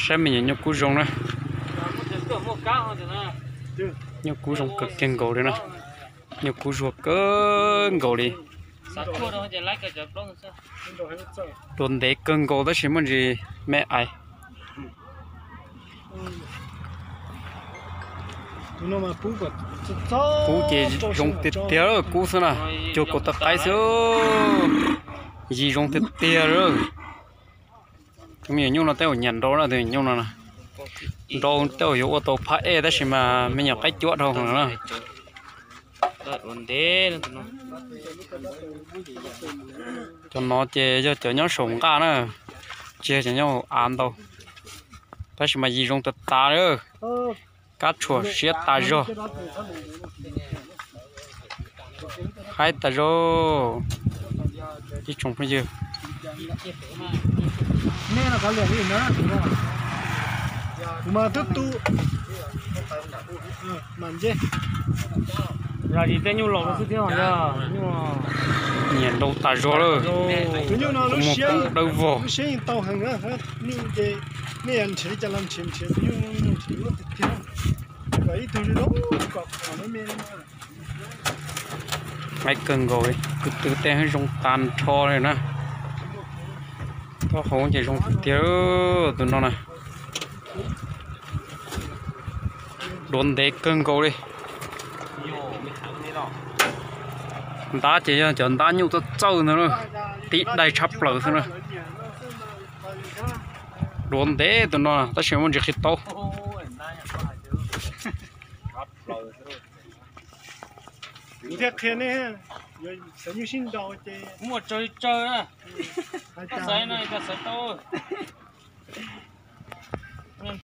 Saib me nyuam nyuj kub zoo na. Nyuj kub zoo kawg kiag nkaus li na. Nyuj kub zuag kawg nkaus li. Duav ntev kawg nkaus tab sis muaj ntsis me ais. Kub ces zoo tiag tiag, kub xwb na, cuag kaus tais qaib xwb. Yig zoo tiag tiag lawm. Tus me nyuam nyuj no tej zaum nyiam nrau na, tus me nyuam nyuj no nrau tej zaum yuav ua tau phab ej tab sis mas me nyuam qaib cuab dhau na. Cov no ces yog cov nyob saum nqaj na, tsis yog cov nyob hauv av ntau, tab sis mas yig zoo tas tas lawm. Kab tshuam siab tas zog. Haib tas zog. Ib tsoom phooj ywg, nyiam nrau tas zog lawm. Kuv muag koob dawb vog. Haib kawg nkaus li, kwv tw tej zoo tag nrho li na. Taub hau ces zoo tiag, tus no na. Duav ntev kawg nkaus li. Ntab ces yog cov ntab nyuj txawj txawj ntag, tib daig tshab plaws xwb na. Duav ntev tus no tab sis muaj ntsis qhib taub. Kuv thiaj qhia nej, xav nyuj sib nrau ces muaj tsawg tsawg na. Xav no xav tau.